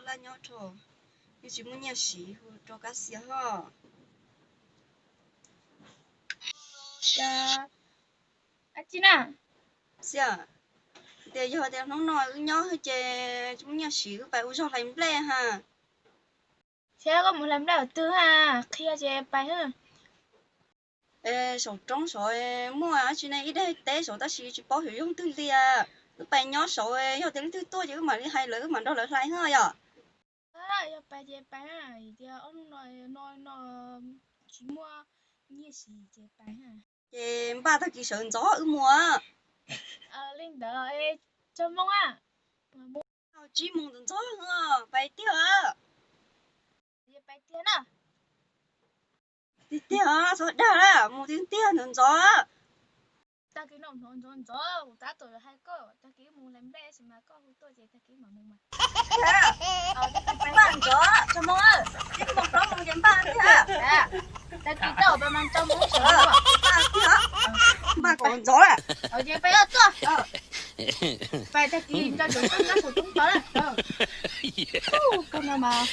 Kab nyob rau, yeej tsis muaj nyiaj siv hu rau Kab Xia ho. Ab tsi na, Xia, tias yog tias hnub no wb nyob ces tsis muaj nyiaj siv wb pais ua zog hlais nplej ha. Thiab koj mus hlais nplej twg ha, qhia ces pais ha. Saum roob saud muaj dab tsi ne, ib daim teb saud tab sis tsis paub xyov yog twg li. Wb pais nyob saud, yog tias leej twg tuaj ces wb mam li hais lawv, wb mam nrog lawv hlais ha yom. Yog pais ces pais, tias ob hnub no no no tsis muaj nyiaj siv ces pais. Ces npaj tag kis sawv ntxov wb mus. Li ntawd, txog moo a? Tsib moos ntxov ntxov pais tiag. Pais tiag na. Tiag tiag, txhob dag, mus tiag tiag ntxov ntxov. Tag kis no hnov ntxov ntxov, kuv tab tom hais koj, tag kis mus hlais nplej tab sis mas koj hu tuaj ces tag kis mam mus mas. Npaj ntxov, txog moo, tsib moos plaub moos ces npaj tiag. Tag kis tau pais mas txog moo sawv. Npaj kom ntxov. Ces pais tuaj. Pais tag kis nco ntsoov koj saum roob tod na. Koj no mas